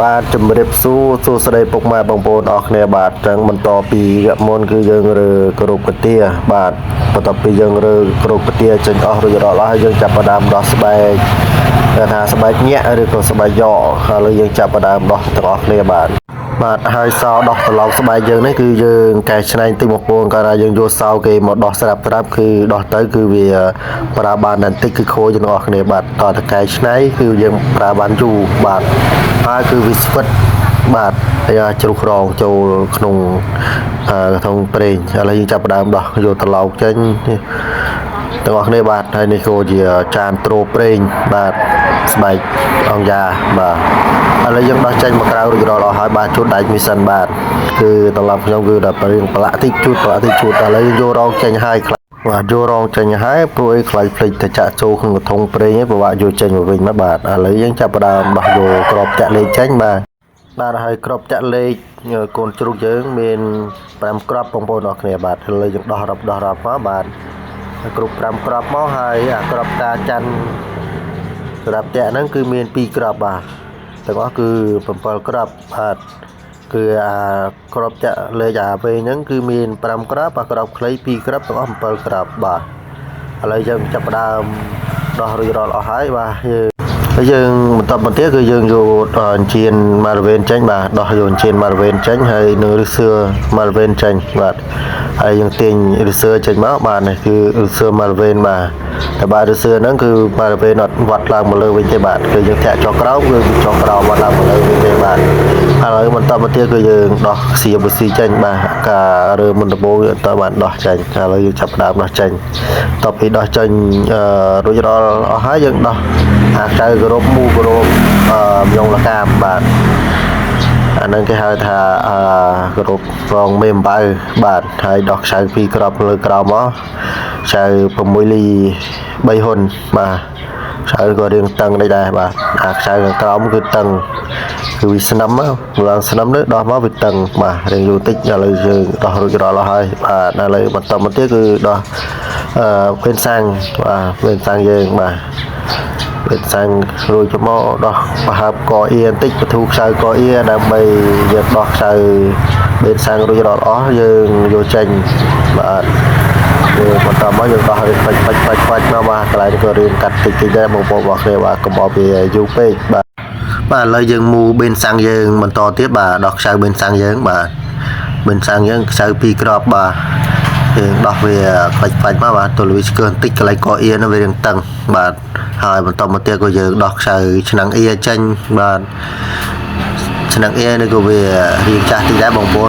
បាទជំរាបសួរសួស្តីពុកម៉ែបងប្អូនអរគ្នាបាទចឹងបន្តពីវគ្គមុនគឺយើងរើគ្រប់កាទាបាទបន្ទាប់ពីយើងរើគ្រប់កាទាចេញអស់រួចរាល់ហើយយើងចាប់ផ្ដើមដោះស្បែកគេថាស្បែកញាក់ឬក៏ស្បែកយកឥឡូវយើងចាប់ផ្ដើមដោះទាំងអស់គ្នាបាទបាទហើយសោដោះត្រឡោកស្បែកយើងនេះគឺយើងកែច្នៃតិចមកពងកាលណាយើងយកសោគេមកដោះស្រាប់ស្រាប់គឺដោះទៅគឺវាប្រើបានតែបន្តិចគឺខូចទាំងអស់គ្នាបាទតើតកែច្នៃគឺយើងប្រើបានយូរបាទហើយគឺវាស្វិតបាទហើយអាចជ្រុះក្រងចូលក្នុងអឺក្នុងប្រេងឥឡូវយើងចាប់ផ្ដើមដោះយកត្រឡោកចេញទាំងអស់គ្នាបាទហើយនេះក៏ជាចានត្រូប្រេងបាទស្បែកអង្គយ៉ាបាទឥឡូវយើងដោះចេញមកក្រៅរួចរាល់អស់ហើយបាទជូតដែកមីសិនបាទគឺត្រឡប់ខ្ញុំគឺដល់រៀងប្រឡាក់តិចជូតប្រឡាក់តិចជូតឥឡូវយើងយករងចេញហើយខ្លះបាទយករងចេញហើយព្រោះអីខ្លាចភ្លេចទៅចាក់ចូលក្នុងកធុងប្រេងឯងពិបាកយកចេញមកវិញមកបាទឥឡូវយើងចាប់ផ្ដើមដោះយកក្របតាក់លេខចេញបាទបាទហើយក្របតាក់លេខកូនជ្រូកយើងមាន5ក្របបងប្អូនអរគ្នាបាទឥឡូវយើងដោះរាប់ដោះរាប់មកបាទគ្រប់5ក្របមកហើយអាក្របតាច័ន្ទសម្រាប់តាក់ហ្នឹងគឺមាន2ក្របបាទទាំងអស់គឺ7ក្របបាទគឺអាក្របតាក់លេខអាវែងហ្នឹងគឺមាន5ក្របអាក្របខ្លី2ក្របទាំងអស់7ក្របបាទឥឡូវយើងចាប់ផ្ដើមដោះរួចរាល់អស់ហើយបាទយើងហើយយើងបន្តបន្ទាគឺយើងយកអញ្ជៀនម៉ារវេនចេញបាទដោះយកអញ្ជៀនម៉ារវេនចេញហើយនឹងឫសឿម៉ារវេនចេញបាទហើយយើងទាញឫសឿចេញមកបាទនេះគឺឫសឿម៉ារវេនបាទតែបាទឫសឿហ្នឹងគឺម៉ារវេនអត់វត្តឡើងមកលើវិញទេបាទគឺយើងធាក់ចុះក្រោមគឺចុះក្រោមវត្តឡើងមកលើវិញទេបាទឥឡូវបន្តមកទៀតគឺយើងដោះសៀបស៊ីចេញបាទការរើមុនដំបូងយើងអត់តបានដោះចេញឥឡូវយើងចាប់ផ្ដើមដោះចេញតទៅពីដោះចេញអឺរួចរាល់អស់ហើយយើងដោះអាកៅគោរពមូគោរពអឺមយងលកាមបាទអាហ្នឹងគេហៅថាអឺគោរពរងមេអំបៅបាទហើយដោះខ្សៅពីរក្របលើក្រោមមកខ្សៅ6លី3ហ៊ុនបាទខ្សៅក៏រៀងតឹងដែរដែរបាទអាខ្សៅខាងក្រោមគឺតឹងគឺវាស្នឹមឡើងស្នឹមនេះដោះមកវាតឹងបាទរៀងយូរតិចឥឡូវយើងដោះរួចរាល់អស់ហើយបាទឥឡូវបន្តមកទៀតគឺដោះអឺពេលសាំងបាទពេលសាំងយើងបាទពេលសាំងរួចមកដោះប្រហើបកអៀបន្តិចបធូខ្សៅកអៀដើម្បីយើងដោះខ្សៅពេលសាំងរួចរាល់អស់យើងយកចេញបាទយើងបន្តមកយើងដោះឲ្យបាច់បាច់បាច់បាច់មកបាទកន្លែងនេះក៏រៀងកាត់តិចតិចដែរបងប្អូនរបស់គ្នាបាទកុំឲ្យវាយូរពេកបាទបាទឥឡូវយើងមូបេនសាំងយើងបន្តទៀតបាទដោះខ្សៅបេនសាំងយើងបាទបេនសាំងយើងខ្សៅពីរក្របបាទយើងដោះវាខ្លាច់ខ្លាច់មកបាទទល់វាឆ្កើបន្តិចកន្លែងកអៀនវារៀងតឹងបាទហើយបន្តមកទៀតក៏យើងដោះខ្សៅឆ្នាំងអៀចេញបាទឆ្នាំងអៀនេះក៏វារៀងចាស់តិចដែរបងប្អូន។